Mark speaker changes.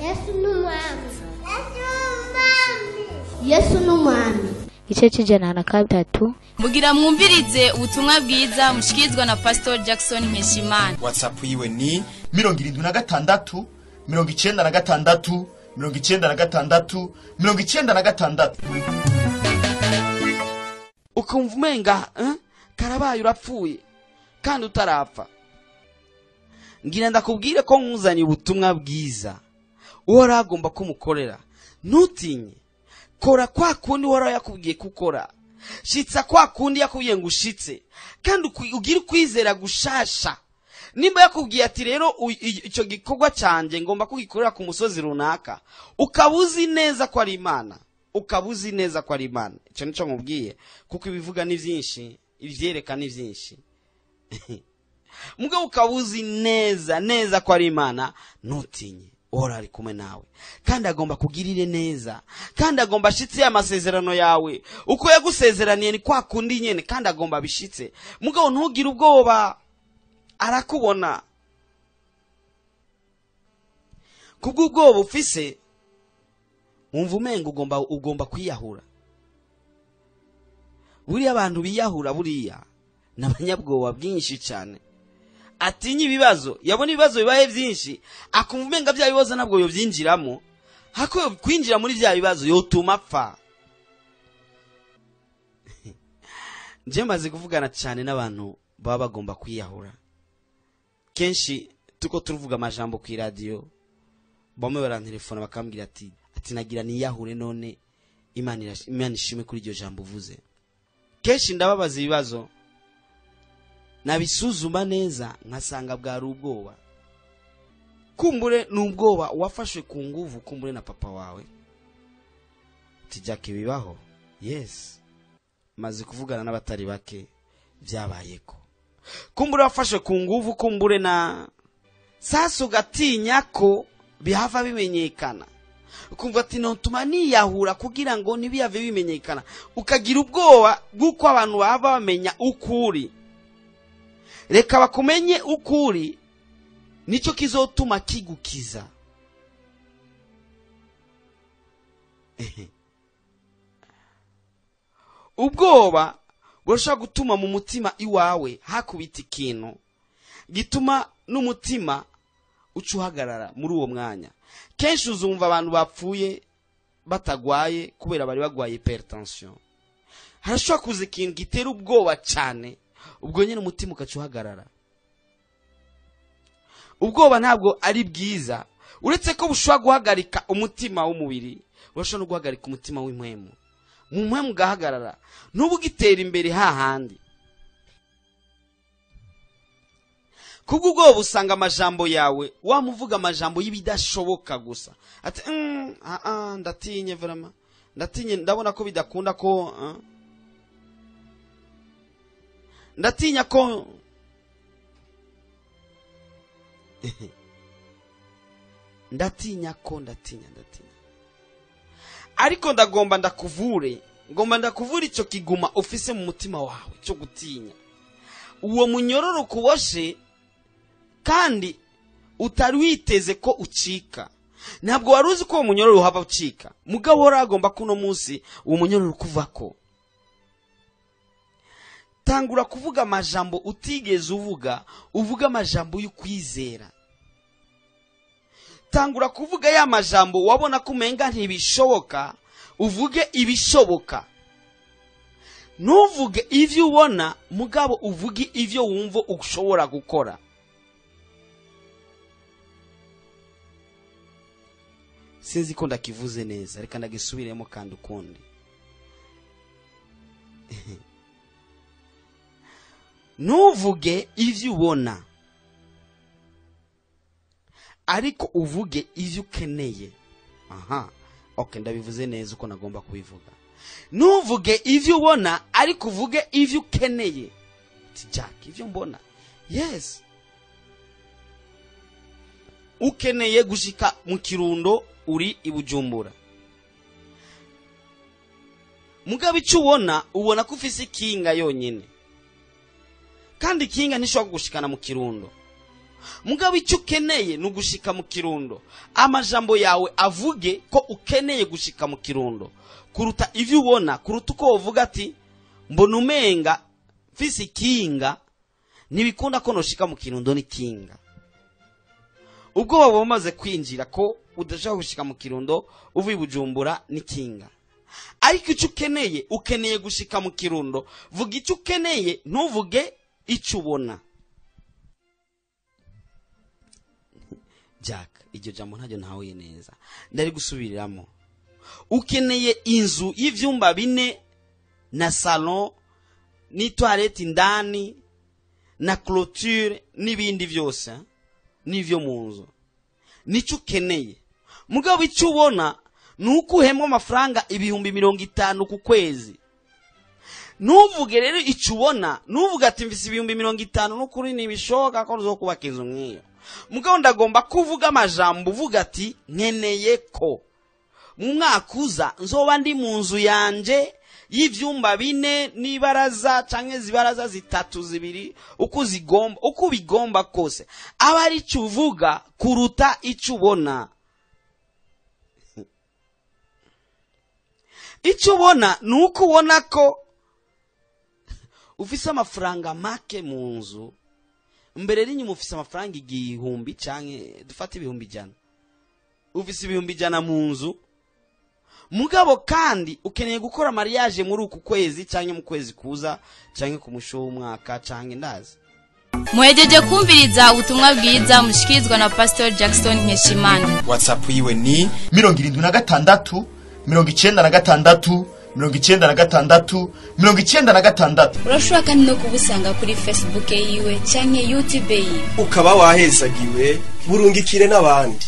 Speaker 1: Yesu ni umwami. Yesu ni umwami.
Speaker 2: Igice c'103.
Speaker 3: Mugira mwumvirize ubutumwa bwiza mushikirizwa na Pastor Jackson Nkeshimana.
Speaker 4: WhatsApp yiwe ni
Speaker 5: 76 96 96 96.
Speaker 6: Ukumva umenga karabaye urapfuye kandi utarapfa. Ngira ndakubwire ko nkuzaniye ubutumwa bwiza Uhoraho agomba kumukorera. Ntutinye, kora kwa kundi Uhoraho yakubwiye gukora, shitsa kwa kundi yakubwiye ngo ushitse, kandi ugire ukwizera gushasha. Nimba yakubwiye ati rero icyo gikorwa cyanjye ngomba kugikorera ku musozi runaka, ukaba uzi neza ko ari Imana, ukaba uzi neza ko ari Imana. Icyo nicyo nkubwiye, kuko ibivuga ni byinshi, ibyereka ni byinshi. Mugabo ukaba uzi neza neza ko ari Imana, ntutinye, Uhoraho ari kumwe nawe, kandi agomba kugirire neza, kandi agomba ashitse amasezerano yawe. Uko yagusezeraniye ni kwa kundi nyene, kandi agomba abishitse. Mugabo ntugire ubwoba, arakubona. Kubw'ubwoba ufise, wumva umenga ugomba kwiyahura. Buriya abantu biyahura buriya ni abanyabwoba bwinshi cyane. Atinya ibibazo, yabona ibibazo bibaye byinshi, akumva umenga bya bibazo ntabwo yobyinjiramo, hako kwinjira muri bya bibazo yotuma apfa. Nje maze kuvugana cyane n'abantu baba bagomba kwiyahura. Kenshi tuko turuvuga amajambo ku radio, bamwe barantelefona bakambwira ati nagira niyahure none Imana ishimwe kuri iryo jambo uvuze. Kenshi ndababaza ibibazo, nabisuzuma neza nkasanga bwari ubwoba. Kumbure n'ubwoba wafashwe ku nguvu, kumbure na papa wawe. Tijake bibaho. Yes, maze kuvugana n'abatari bake byabayeko. Kumbure wafashwe ku nguvu, kumbure na sasa ugatinya ko bihava bimenyekana, ukumva ati notuma niyahura kugira ngo ntibihave bimenyekana, ukagira ubwoba bw'uko abantu baba bamenya ukuri. Reka bakumenye ukuri, nicyo kizotuma kigukiza. Ubwoba burashobora gutuma mu mutima iwawe hakubita ikintu gituma n'umutima uca uhagarara muri uwo mwanya. Kenshi uzumva abantu bapfuye batagwaye kubera bari bagwaye hypertension. Harashobora kuza ikintu gitera ubwoba cyane, ubwo nyine umutima ugaca uhagarara. Ubwoba ntabwo ari bwiza, uretse ko bushobora guhagarika umutima w'umubiri, burashobora no guhagarika umutima w'impwemu. Mu mpwemu ugahagarara, ntubugitera imbere hahandi. Kubw'ubwoba usanga amajambo yawe wamuvuga amajambo y'ibidashoboka gusa. Ati ndatinye vraiment, ndatinye, ndabona ko bidakunda ko ndatinya ko ndatinya ko ndatinya. Ariko ndagomba ndakuvure, ngomba ndakuvura icyo kiguma ufise mu mutima wawe cyo gutinya. Uwo munyororo kuboshe kandi utari witeze ko ucika. Ntabwo wari uzi ko uwo munyororo uhava ucika. Mugabo agomba kuno munsi uwo munyororo kuvako. Tangura kuvuga amajambo utigeze uvuga, uvuga amajambo y'ukwizera. Tangura kuvuga ya majambo wabona ko umenga ntibishoboka, uvuge ibishoboka. Ntuvuge ivyo ubona, mugabo uvuge ivyo wumva ushobora gukora. Sinzi ko ndakivuze neza, reka ndagisubiremo kandi ukundi. Ntuvuge ivyo ubona, ariko uvuge ivyo ukeneye. Aha, okay, ndabivuze neza uko nagomba kubivuga. Ntuvuge ivyo ubona, ariko uvuge ivyo ukeneye. Jack, ivyo mbona. Yes, ukeneye gushika mu Kirundo uri i Bujumbura. Mugabo icyo ubona, ubona ko ufise ikinga yonyine, kandi ikinga ntishobora kugushikana mu Kirundo. Mugabo icyo ukeneye ni ugushika mu Kirundo. Amajambo yawe avuge ko ukeneye gushika mu Kirundo kuruta ivyo ubona, kuruta uko uvuga ati mbona umenga mfise ikinga, ntibikunda ko noshika mu Kirundo n'ikinga. Ubwoba bumaze kwinjira ko udashaka gushika mu Kirundo uvuye i Bujumbura n'ikinga. Ariko icyo ukeneye, ukeneye gushika mu Kirundo. Vuga icyo ukeneye, ntuvuge icyo ubona. Jack, iryo jambo ntaryo ntahuye neza, ndari gusubiriramo. Ukeneye inzu y'ivyumba 4 na salon n'itoilette indani na clôture n'ibindi byose n'ivyo mu nzu, nicyo ukeneye. Mugabo icyo ubona ni uko uhembwa amafaranga 50,000 ku kwezi. Ntuvuge rero icyo ubona, ntuvuge ati mfise 50,000 n'ukuri ntibishoboka ko nzokubaka inzu nk'iyo. Mugabo ndagomba kuvuga amajambo uvuga ati nkeneye ko mu mwaka uza nzoba ndi mu nzu yanje y'ivyumba 4 n'ibaraza canke zibaraza 3 2 uko zigomba, uko bigomba kose. Aba ari icyo uvuga kuruta icyo ubona. Icyo ubona ni uko ubona ko ufise amafaranga make mu nzu, mbere n'inyuma ufise amafaranga 1000 canke dufate 100,000, ufise 100,000 mu nzu. Mugabo kandi ukeneye gukora mariage muri uku kwezi canke mu kwezi kuza canke ku musho w'umwaka canke ndazi.
Speaker 3: Muhejeje kumviriza ubutumwa bwiza mushikirizwa na Pastor Jackson Nkeshimana.
Speaker 4: WhatsApp yiwe ni
Speaker 5: 76 96 96 96.
Speaker 3: Urashobora kandi no kubusanga kuri Facebook yiwe canke YouTube yiwe.
Speaker 4: Ukaba wahezagiwe, burungikire n'abandi.